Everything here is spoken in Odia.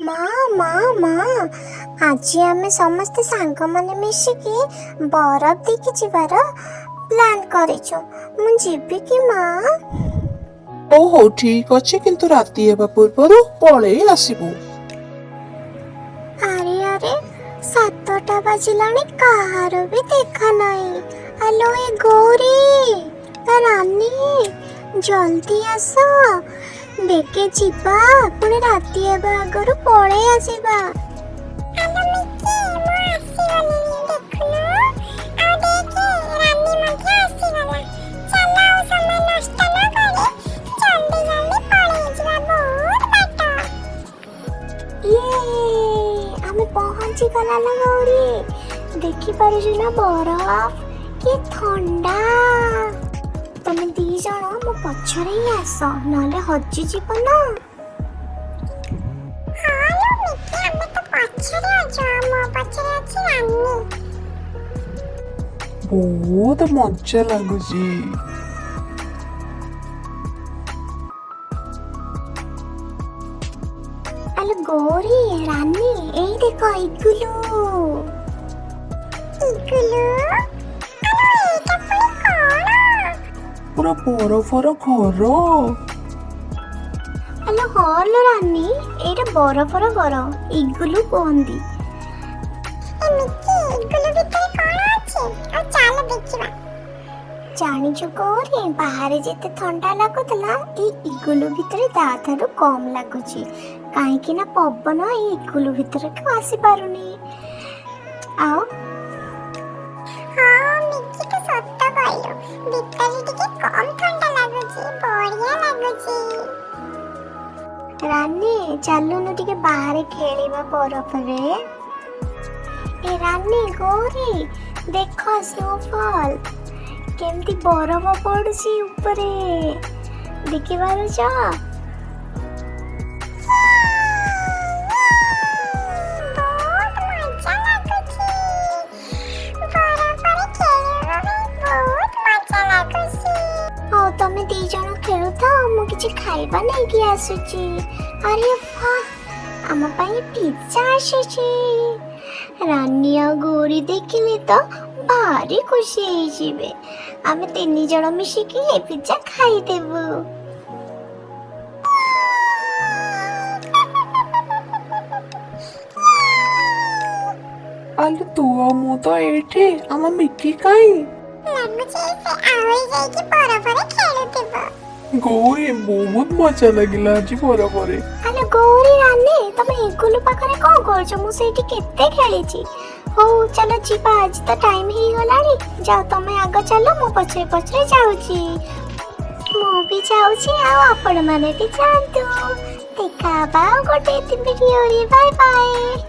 ମା ମା ମା, ଆଜି ଆମେ ସମସ୍ତେ ସାଙ୍ଗମାନେ ମିଶିକି ବରଫ ଦେଖି ଯିବାର ପ୍ଲାନ୍ କରିଛୁ। ମୁଁ ଯିବି କି ମା? ହଉ ହଉ, ଠିକ ଅଛି, କିନ୍ତୁ ରାତି ହେବା ପୂର୍ବରୁ ପଳେଇ ଆସିବୁ। ଆରେ ଆରେ, 7ଟା ବାଜିଲାଣି, କାହାର ବି ଦେଖା ନାହିଁ। ଆଲୋ ଏ ଗୌରୀ, ରାନୀ, ଜଲ୍ଦି ଆସ, ବେଗେ ଯିବା, ପୁଣି ରାତି ହେବା ଆଗରୁ ପଳେଇ ଆସିବା। ଆଲୋ ମିକି, ମୁଁ ଆସିଗଲିଣି, ଦେଖୁନୁ। ଆଉ ଦେଖେ, ରାନୀ ମଧ୍ୟ ଆସିଗଲା। ଚାଲ, ଆଉ ସମୟ ନଷ୍ଟ ନ କରି ଜଲ୍ଦି ଜଲ୍ଦି ପଳେଇ ଯିବା, ବହୁତ ବାଟ। ଇଏ, ଆମେ ପହଞ୍ଚିଗଲା ଲୋ ଗୌରୀ। ଦେଖିପାରୁଛୁ ନା ବରଫ କି ଥଣ୍ଡା। ତମେ ଦି ଜଣ ମୋ ପଛରେ ହିଁ ଆସ, ନହେଲେ ହଜିଯିବ ନା। ହଁ ଲୋ ମିକି, ଆମେ ତ ପଛରେ ଅଛୁ, ଆଉ ମୋ ପଛରେ ଅଛି ରାନୀ। ବହୁତ ମଜା ଲାଗୁଛି। ଆଲୋ ଗୌରୀ, ରାନୀ, ଏଇ ଦେଖ ଇଗୁଲୁ। ଇଗୁଲୁ? ଆଲୋ, ଏଇଟା ପୁଣି କଣ? ପୁରା ବରଫର ଘର। ଆଲୋ ହଁ ଲୋ ରାନୀ, ଏଇଟା ବରଫର ଘର, ଇଗୁଲୁ କୁହନ୍ତି। ଏ ମିକି, ଇଗୁଲୁ ଭିତରେ କଣ ଅଛି? ଆଉ ଚାଲ ଦେଖିବା। ଜାଣିଛୁ ଗୌରୀ, ବାହାରେ ଯେତେ ଥଣ୍ଡା ଲାଗୁଥିଲା, ଏଇ ଇଗୁଲୁ ଭିତରେ ତା ଠାରୁ କମ୍ ଲାଗୁଛି, କାହିଁକି ନା ପବନ ଏଇ ଇଗୁଲୁ ଭିତରକୁ ଆସିପାରୁନି। ଆଉ ହଁ ମିକି, ତୁ ସତ କହିଲୁ, ଭିତରେ ଟିକେ କମ୍ ଥଣ୍ଡା ଲାଗୁଛି, ବଢିଆ ଲାଗୁଛି। ରାନୀ, ଚାଲୁନୁ ଟିକେ ବାହାରେ ଖେଳିବା ବରଫରେ। ଏ ରାନୀ, ଗୌରୀ, ଦେଖ ସ୍ନୋଫଲ୍, କେମିତି ବରଫ ପଡୁଛି ଉପରେ, ଦେଖିପାରୁଛ? ବହୁତ ମଜା ଲାଗୁଛି, ବରଫରେ ଖେଳିବା ପାଇଁ ବହୁତ ମଜା ଲାଗୁଛି। ହଉ, ତମେ ଦି ଜଣ ଖେଳୁଥାଅ, ମୁଁ କିଛି ଖାଇବା ନେଇକି ଆସୁଛି। ଆରେ ବାଃ, ଆମ ପାଇଁ ପିଜ୍ଜା ଆସିଛି। ରାନୀ ଆଉ ଗୌରୀ ଦେଖିଲେ ତ ଭାରି ଖୁସି ହେଇଯିବେ। ଆମେ ତିନି ଜଣ ମିଶିକି ଏ ପିଜ୍ଜା ଖାଇଦେବୁ। ଆଲୋ, ତୁ ଆଉ ମୁଁ ତ ଏଇଠି, ଆମ ମିକି କାଇଁ? ଲାଗୁଛି ସେ ଆହୁରି ଯାଇକି ବରଫରେ ଖେଳୁଥିବ। ଗୌରୀ, ବହୁତ ମଜା ଲାଗିଲା ଆଜି ବରଫରେ। ଆଲୋ ଗୌରୀ, ରାନୀ, ତମେ ଇଗୁଲୁ ପାଖରେ କଣ କରୁଛ? ମୁଁ ସେଇଠି କେତେ ଖେଳିଛି। ହଉ ଚାଲ ଯିବା, ଆଜି ତ ଟାଇମ ହେଇଗଲାଣି। ଯାଅ, ତମେ ଆଗ ଚାଲ, ମୁଁ ପଛରେ ପଛରେ ଯାଉଛି। ମୁଁ ବି ଯାଉଛି, ଆଉ ଆପଣମାନେ ବି ଯାଆନ୍ତୁ। ଦେଖା ହବା ଆଉ ଗୋଟେ ଭିଡ଼ିଓରେ। Bye bye.